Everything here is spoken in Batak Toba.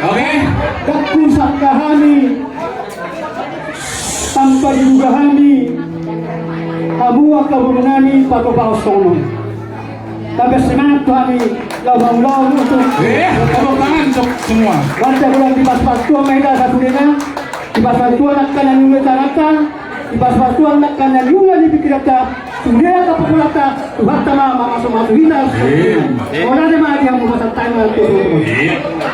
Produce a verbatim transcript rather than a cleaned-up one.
Oke. Dang husangka hami, tanpa diduga hami, hamu angka boru nami patupaon songon on. Gabe semangat tu hami laho mangulahon. Eh, tepuk tangan untuk semua. Marga Bolang, dipasupasu Tuhan ma hita sasudena. Dipasupasu Tuhan angka na niula ni tanganta, dipasupasu Tuhan angka na niula ni pingkiranta, sude angka pangulahanta, Tuhanta ma mamasumasu hita. Amin. Olo, ate, ma di hamu pasahat ma tu. Amin.